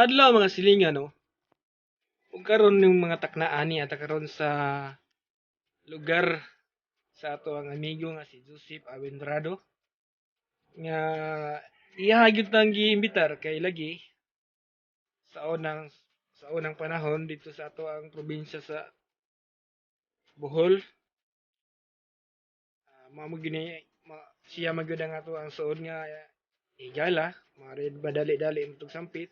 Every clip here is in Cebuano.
Maayong adlaw, mga silingan, no. Ug karon yung mga taknaan ni ata karon sa lugar sa ato ang amigo nga si Joseph Avendrado nga iya gyud tang giimbitar kay lagi sa unang panahon dito sa ato ang probinsya sa Bohol. Mao mo gyud ma, siya man gyud ang ato ang suod nga higala, maaari madali-dali mo sampit.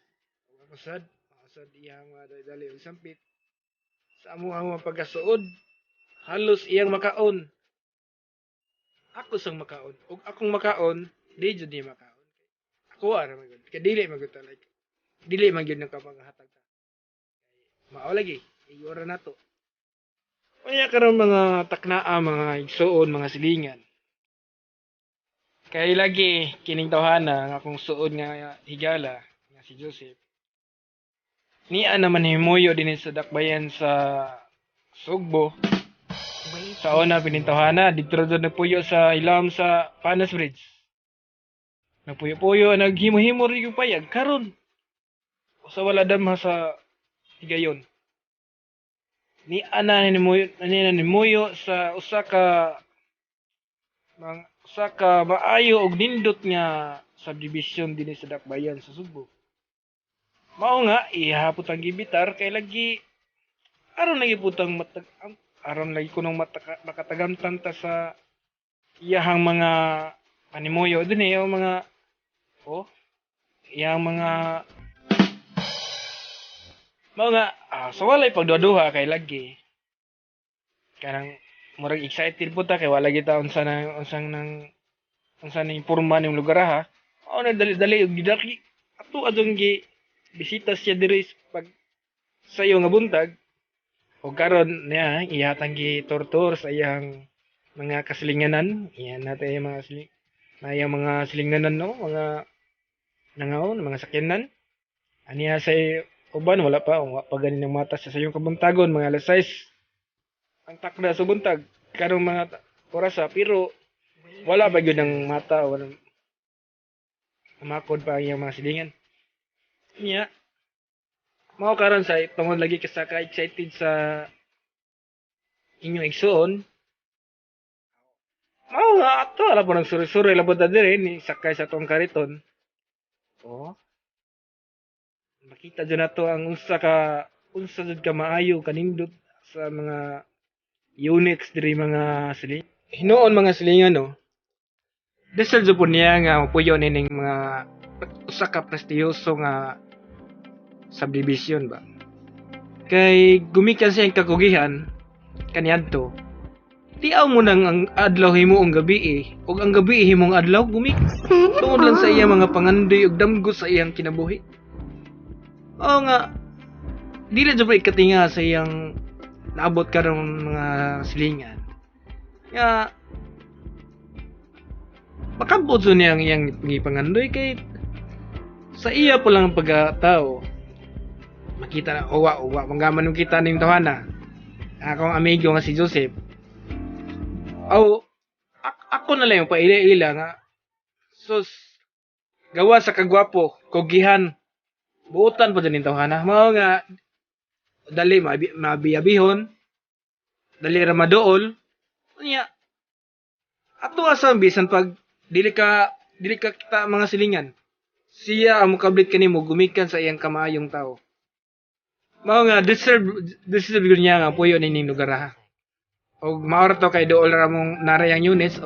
Ug ako sad, mao sad iyang madali-dali og sampit. Sa amo ang mga pagkasuod, halos iyang makaon. Ako sang makaon. Ug akong makaon, di jud niya makaon. Ako ara man gyud. Kay dili man gyud ta like dili man gyud nakapangahatag ta. Mao lagi, igora nato. Unya karon, mga taknaa, mga igsuon, mga silingan. Kay lagi kining tawhana nga akong suod nga higala nga si Joseph. Niya naman himuyo dinhi sa dakbayan sa Sugbo. Sa una pinintawhana didto ra jud nagpuyo sa ilawom sa Panas Bridge. Nagpuyo-puyo, naghimo-himo rin yung payag karon. Usa wala damha sa higayon. Ni ana ni nimuyo sa usa ka maayo og nindot nga subdivision dinhi sa dakbayan sa Sugbo. Mao nga iha pud tang giimbitar kay lagi aron lagi pud tang matag aron lagi kunong makatagamtan ta sa iyahang mga panimuyo dinhi o mga oh iyang mga mao nga so walay pagduha-duha kay lagi kanang murag excited po ta kay wala kita unsa na unsang nang unsa ning porma ning lugar ha. Mao na dali-dali og gidaki ato adong gi bisita siya diri pag sayo nga buntag. O karon niya ihatang gi tortur sa iyang mga kasilinganan. Iyan natin yung mga siling na iyang mga silinganan, no, mga nangaon, mga sakyanan aniya sa uban. Wala pa, wa pa ganin ang mata sa sayong kabuntagon, mga alas 6 ang takda sa buntag karong mga orasa, pero wala pa gyud ang mata, wala makod pa ang iyang mga silingan niya. Mao karon sa tungod lagi ka sa ka-excited sa inyong igsuon, mao nga ato ala po nang suri-suri labot na diri ni sakay sa atong kariton. Oh, makita jud nato ang unsa jud ka maayo kanindot sa mga units diri, mga siling hinuon, mga silingan, no. Deserve jud po niya nga mapuyo nining mga usa ka prestiyoso nga subdivision ba, kay gumikan siya ang kakugihan kaniadto. Tiaw mo nang ang adlaw himuong gabi eh, ug ang gabi himong adlaw gumik tungod lang sa iyang mga pangandoy ug damgo sa iyang kinabuhi. Oo nga dili jud ikatinga sa iyang naabot karon, mga silingan, nga makabot jud niya ang iyang gipangandoy kay sa iya po lang ang pagkatao. Makita na uwa uwa manggaman nung kita ning tawhana akong amigo nga si Joseph. Aw ako na lang yung paila-ila nga sus gawa sa kagwapo, kugihan, buotan po dyan ning tawhana. Mao nga dali mabiyabihon, dali ra maduol. Unya ato asa bisan pag dili ka kita, mga silingan, siya ang mokablit kanimo gumikan sa iyang kamaayong tao. Mao nga deserve deserve gyud niya nga puyo nining lugar ha. Og mao ra to kay duol ra mong narayang units.